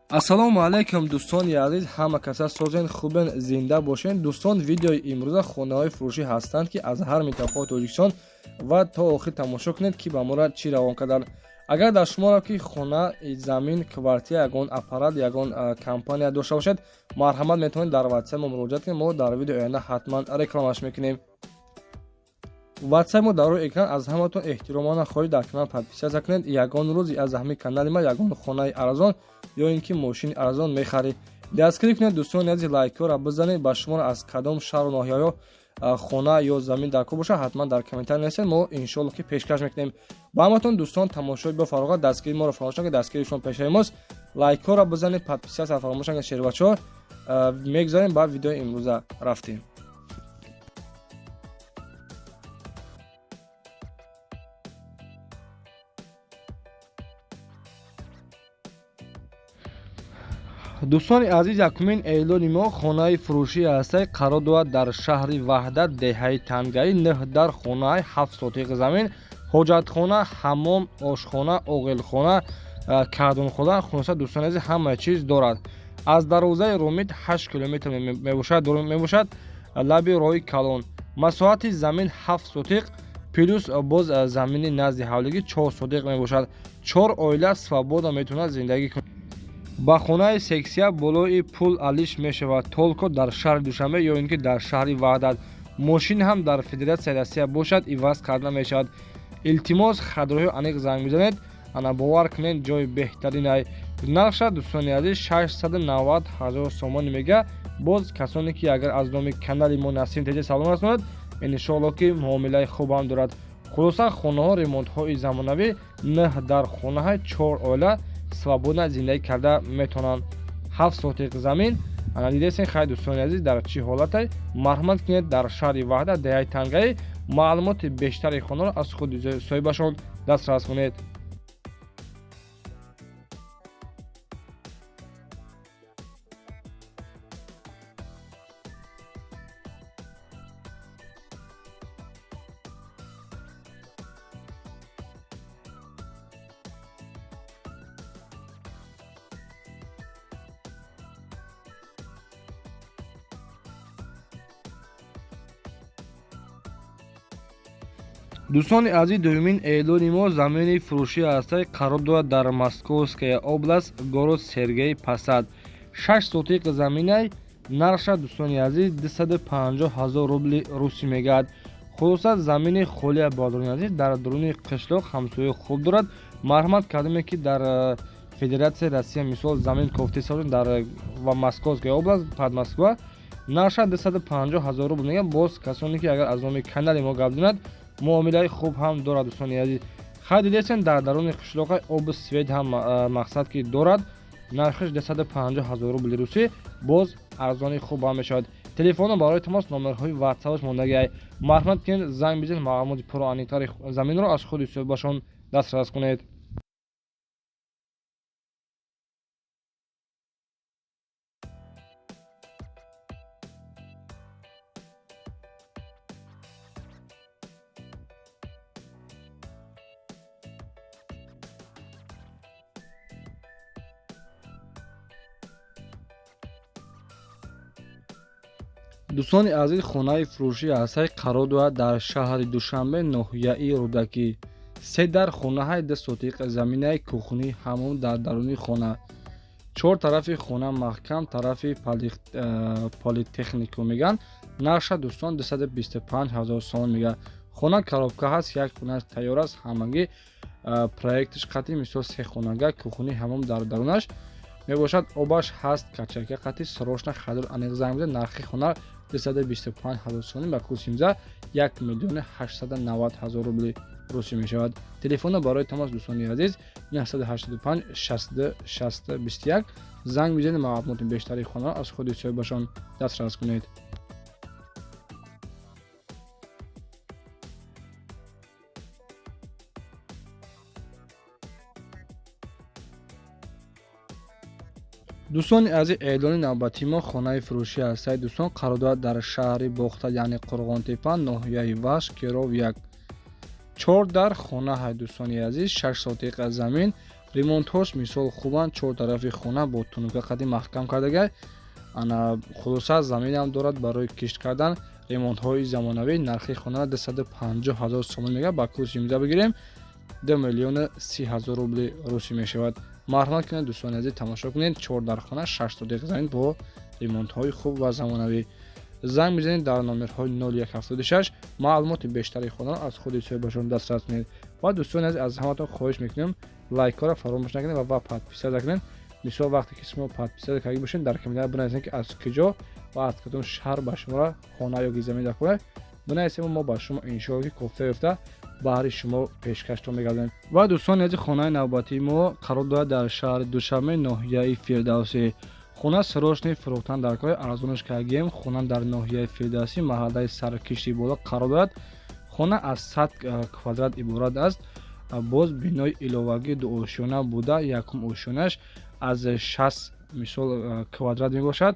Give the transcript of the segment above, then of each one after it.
Ассалому алайкум, дӯстони азиз, ҳама каса созен, хубен, зинда бошен. Дӯстон, видеои имрӯза хонаҳои фурӯшӣ ҳастанд, ки аз ҳар минтақаи Тоҷикистон, ва то охир тамошо кунед, ки ба мора чӣ равон карданд. Агар дар шуморо ки хона, замин, квартира, ягон аппарат, ягон компания дошта бошед, марҳамат, метавонед дар ватсап мо муроҷиат кунед. Мо дар видеои оянда ҳатман рекламаш мекунем. Ватсап мо дар рӯи экран. Аз ҳаматон эҳтиромона хоҳиш, дар канал подписаться кунед. Ягон рӯз аз ҳамин канали ма ягон хонаи арзон ё ин ки мошини арзон мехаред. Дастгирӣ кунед, дӯстони азиз, лайкҳоро бизанед. Ба шуморо аз кадом шаҳру ноҳияҳо хона ё замин дар кор бошад, ҳатман дар комментарий нависед, мо иншоалло ки пешкаш мекунем ба ҳаматон. Дӯстон, тамошои бо фароғат, дастгирии моро фаромӯш накунед, дастгирии шумо пешаи мост. Лайкҳоро бизанед, подписаться фаромӯш накунед. Шербачаҳо, мегузарем ба видеои имрӯза, рафтем. Дӯстони азиз, якумин эълони мо хонаи фурӯшӣ ҳастай, қарор дорад дар шаҳри Ваҳдат, деҳаи Тангаӣ. Нӯҳ дар хонаи, 7 сотиқ замин, ҳоҷатхона, ҳаммом, ошхона, оғилхона, кардонхона, хулоса, дӯстони азиз, ҳама чиз дорад. Аз дарвозаи Ромит 8 километр мебошад, лаби роҳи калон. Масоҳати замин 7 сотиқ, плюс боз замини назди ҳавлигӣ 4 сотиқ мебошад. Чор оила свободно метавонад зиндагӣ кунад. Ба хонаи сексия болои пул алиш мешавад, только дар шаҳри Душанбе ё ин ки дар шаҳри Ваҳдат. Мошин ҳам дар Федератсияи Россия бошад, иваз карда мешавад. Илтимос, хадроҳи аниқ занг бизанед. Ана, бовар кунед, ҷои беҳтаринай. Нархша, дӯстони азиз, 690 ҳазор сомонӣ мега. Боз касоне ки агар аз номи канали мо Насим Теҷа салом расонад, иншоалло ки муомилаи хуб ҳам дорад. Хулоса, хонаҳо ремонтҳои замонавӣ, нӯҳ дар хонаҳаи, чор оила свободно зиндагӣ карда метавонанд. 7 сотиқ замин, ана дидесен. Хай, дӯстони азиз, дар чӣ ҳолате? Марҳамат кунед, дар шаҳри Ваҳдат, деҳаи Тангаӣ. Маълумоти бештари хонаро аз худи соҳибашон дастрас кунед. Дӯстони азиз, дуюмин эълони мо замини фурӯшӣ ҳастай, қарор дорад дар Московская область, город Сергиев Посад. 6 сотиқ заминай. Нархша, дӯстони азиз, 250 ҳазор рубли русӣ мегӯяд. Хулоса, замини холия, бародарони азиз, дар дуруни қишлоқ, ҳамсояи хуб дорад. Марҳамат кардеме ки дар Федератсияи Россия, мисол, замин кофта дар Московская область, под Москва, нархша 250 ҳазор рубл мегӯяд. Боз касоне ки агар аз номи канали мо гап занад, муомилаи хуб ҳам дорад. Дӯстони азиз, хай, дидесен, дар даруни қишлоқа обу свет ҳам мақсад ки дорад. Нархиш 250 ҳазор рубли русӣ, боз арзони хуб ҳам мешавад. Телефоно барои тамос, номерҳои ватсапаш мондагиай. Марҳамат кунед, занг бизанед, маълумоти пурру аниқтари заминро аз худи соҳибашон дастрас кунед. Дӯстони азиз, хонаи фурӯшӣ ҳастай, қарор дорад дар шаҳри Душанбе, ноҳияи Рӯдакӣ. Се дар хонаҳаи, 2 сотиқ заминаи, кухни, ҳаммом дар даруни хона, чор тарафи хона маҳкам, тарафи политехникум мегӯянд. Нархша, дӯстон, 225 ҳазор сомон мегӯяд. Хона коробка ҳаст, як хонааш тайёр аст, ҳамагӣ проектиш қатъи, мисол, се хонага, кухни, ҳаммом дар дарунаш мебошад, обаш ҳаст, качалка қатъи. Срочно хадр аниқ занг бизанед. Нархи хона 225 ҳазор сомонӣ, ба курси имза 1 миллиони 890 ҳазор рубли русӣ мешавад. Телефонро барои тамос, дӯстони азиз, 985 62 60 21 занг бизанед, маълумоти бештари хонаро аз худи соҳибашон дастрас кунед. Дӯстони азиз, эълони навбатии мо хонаи фурӯшӣ ҳастад. Дӯстон, қарор дорад дар шаҳри Бохтар, яъне Қурғонтепа, ноҳияи Вахш, Керов 1. Чор дар хона ҳай, дӯстони азиз, 6 сотиқа замин. Ремонтҳош мисол хубанд, чор тарафи хона бо тунука қади маҳкам кардагай. Ана хулоса заминам дорад барои кишт кардан. Ремонтҳои замонавӣ. Нархи хонара 250 ҳазор сомон мега, ба курси имза бигирем 2 миллиону 30 ҳазор рубли русӣ мешавад. Марҳамат кунед дӯстони азиз, тамошо кунед. 4 дар хона, 6 сотиқ замин бо ремонтҳои хуб ва замонавӣ. Занг бизанед дар номерҳои 0176, маълумоти бештари хонаро аз худи соҳибашон дастрас кунед. Ва дӯстони азиз, аз ҳаматон хоҳиш мекунем, лайкҳоро фаромӯш накунед ва подписаться кунед. Мисол вақте ки шумо подписаться карда бошед, дар комментария бинависед, ки аз куҷо ва аз кадом шаҳр ба шуморо хона ё замин дар кора бинависем, мо ба шумо иншоалло ки кофта ёфта баҳри шумо пешкаштон мегардонем. Ва дӯстони азиз, хонаи навбатии мо қарор дорад дар шаҳри Душанбе, ноҳияи Фирдавсӣ. Хона срочный фурӯхтан дар кори, арзонаш кардагием. Хона дар ноҳияи Фирдавсӣ, маҳаллаи Саркишти боло қарор дорад. Хона аз 100 квадрат иборат аст. Боз бинои иловагӣ дуошёна буда, якум ошёнаш аз 60 мисол квадрат мебошад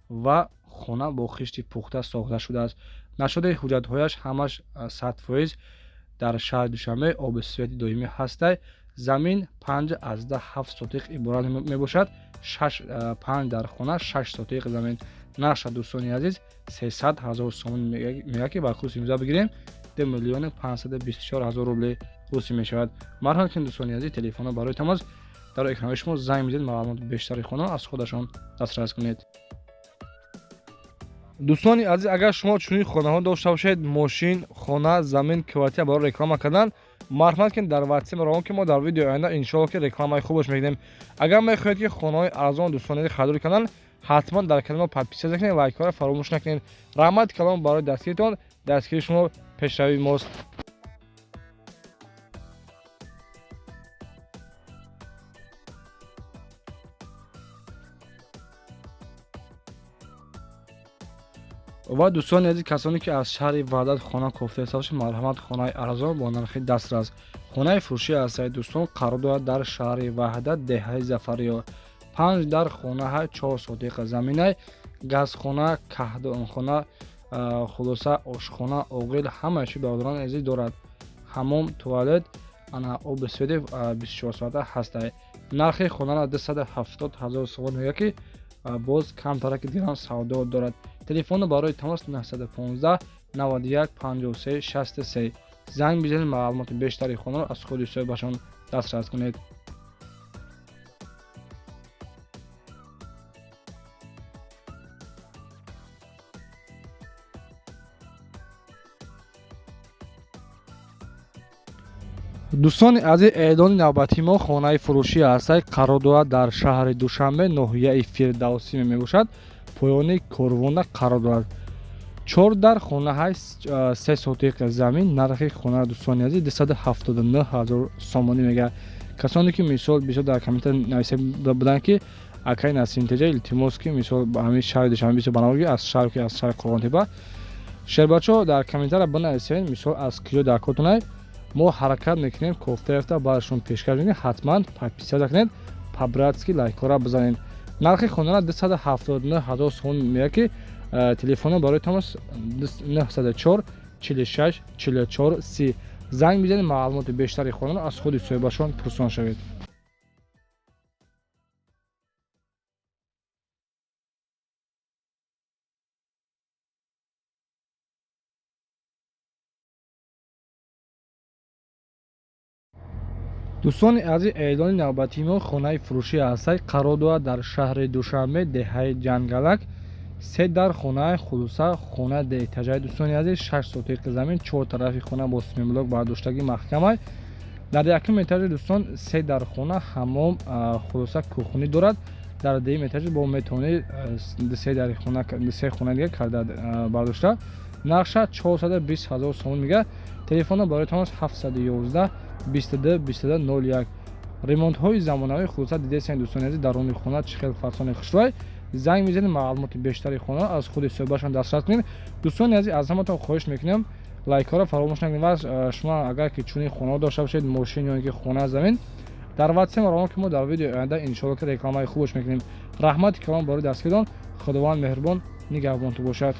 ва хона бо хишти пухта сохта шудааст. Нашудаи ҳуҷҷатҳояш ҳамаш 100%. Дар шаҳри Душанбе оби свети доимӣ ҳастай. Замин 5,7 сотиқ иборат мебошад. 5 дар хона, 6 сотиқ замин. Нархша дӯстони азиз 300 ҳазор сомон мега, ки ба курси имза бигирем 2 миллиону 524 ҳазор рубли русӣ мешавад. Марҳамат кунед дӯстони азиз, телефонҳо барои тамос дар экранои шумо, занг мезанед, маълумоти бештари хона аз худашон дастрас кунед. Дӯстони азиз, агар шумо чунин хонаҳо дошта бошед, мошин, хона, замин, квартира барои реклама кардан, марҳамат кунед дар ватсап равон, ки мо дар видеои оянда иншоалло ки рекламаи хубаш мекунем. Агар мехоҳед ки хонаҳои арзон дӯстони харидорӣ кардан, ҳатман дар канали мо подписаться кунед, лайкҳоро фаромӯш накунед. Раҳмати калом барои дастгиритон, дастгирии шумо пешравии мост. Ва дӯстони азиз, касоне ки аз шаҳри Ваҳдат хона кофта бошед, марҳамат, хонаи арзон бо нархи дастрас. Хонаи фурӯшӣ ҳастаи дӯстон қарор дорад дар шаҳри Ваҳдат, деҳаи Зафариё. 5 дар хонаҳа, 4 сотиқа заминай, газхона, каҳдонхона, хулоса ошхона, оғил, ҳамаи чӣ бародарони азиз дорад. Ҳамом, туалет, ана оби свети 24 соата ҳастай. Нархи хонара 270 ҳазор сомон мега, ки боз камтараки дирам савдо дорад. Телефоно барои тамос 915 91 53 63. Занг бизанед, маълумоти бештари хонаро аз худи соҳибашон дастрас кунед. Дӯстони азиз, эълони навбатии мо хонаи фурӯшӣ ҳастай, қарор дорад дар шаҳри Душанбе, ноҳияи Фирдавсӣ мебошад, поёни Корвонда қарор дорад. 4 дар хонаҳаи, 3 сотиқ замин. Нархи хона дӯстони азиз 279 ҳазор сомонӣ мега. Касоне ки мисол бисёр дар комментар нависа буданд, ки акай Насимтеҷа, илтимос, ки мисол ҳамин шаҳри Душанбе бисёр банавоги аз шаҳр, ки аз шаҳри Қурғонтепа. Шербачо, дар комментара бинависед, мисол аз куҷо дар кортонай, мо ҳаракат мекунем кофта ёфта барашон пешкаш мекунем. Ҳатман подписаться кунед, по-братски лайкҳоро бизанед. Нархи хонара 279 ҳазор сомон мега, ки телефоно барои тамос 904 46 44 30. Занг бизанед, маълумоти бештари хонаро аз худи соҳибашон пурсон шавед. Дӯстони азиз, эълони навбатии мо хонаи фурӯшӣ ҳастай, қарор дорад дар шаҳри Душанбе, деҳаи Ҷангалак. 3 дар хонаи, хулоса хона деэтажаи дӯстони азиз, 6 сотиқи замин, чор тарафи хона бо семенблок бардоштагӣ маҳкамай. Дар якум этажи дӯстон се дар хона, ҳамом, хулоса кухни дорад. Дар дуюм этажи бо метавонед се дари хона, се хона дига карда бардошта. Нархша 420 ҳазор сомон мега. Телефонро барои тамос 711 22 22 01. Ремонтҳои замонавӣ, хулоса дидесен дӯстони азиз, даруни хона чӣ хел фарсони хушрӯй. Занг мезанед, маълумоти бештари хона аз худи соҳибашон дастрас кунед. Дӯстони азиз, аз ҳаматон хоҳиш мекунем, лайкҳоро фаромӯш накунед. Ва шумо агар ки чунин хонаҳо дошта бошед, мошин ё ин ки хона, замин, дар ватсап равон, ки мо дар видеои оянда иншоалло ки рекламаи хубаш мекунем. Раҳмати калом барои дастгирон, Худованд меҳрубон нигаҳбонтон бошад.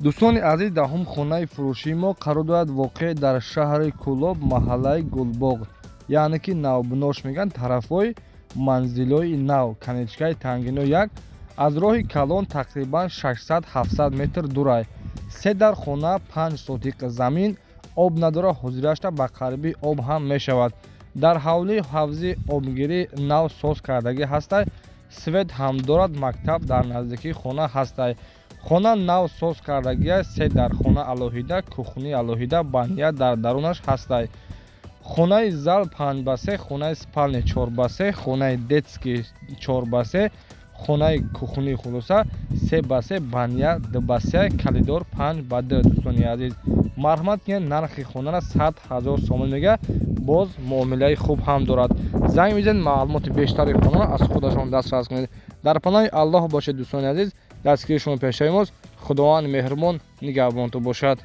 Дӯстони азиз, 10-ум хонаи фурӯшии мо қарор дорад воқеъ дар шаҳри Кӯлоб, маҳаллаи Гулбоғ, яъне ки Навбинош мегӯянд, тарафҳои манзилҳои нав, конечкаи Тангино 1, аз роҳи калон тақрибан 600-700 метр дурай. Се дар хона, 5 сотиқ замин, об надора, ҳозирашта ба қариби об ҳам мешавад. Дар ҳавлӣ ҳавзи обгирӣ нав соз кардагӣ ҳастай, свет ҳам дорад, мактаб дар наздикии хона ҳастай. Хона нав соз кардагия, се дар хона алоҳида, кухни алоҳида, баня дар дарунаш ҳастай. Хонаи зал 5 ба 3, хонаи спальня 4 ба 3, хонаи детский 4 ба 3, хонаи кухни, хулоса, 3 ба 3, баня 2 ба 3, коридор 5 ба 2. Дӯстони азиз, марҳамат кунед. Нархи хонара 100 000 сомон мега, боз муомилаи хуб ҳам дорад. Занг мезанед, маълумоти бештари хонара аз худашон дастрас кунед. Дар паноҳи Аллоҳ бошед, дӯстони азиз. Дастгири шумо пешаи мост. Худованди меҳрубон нигаҳбонтон бошад.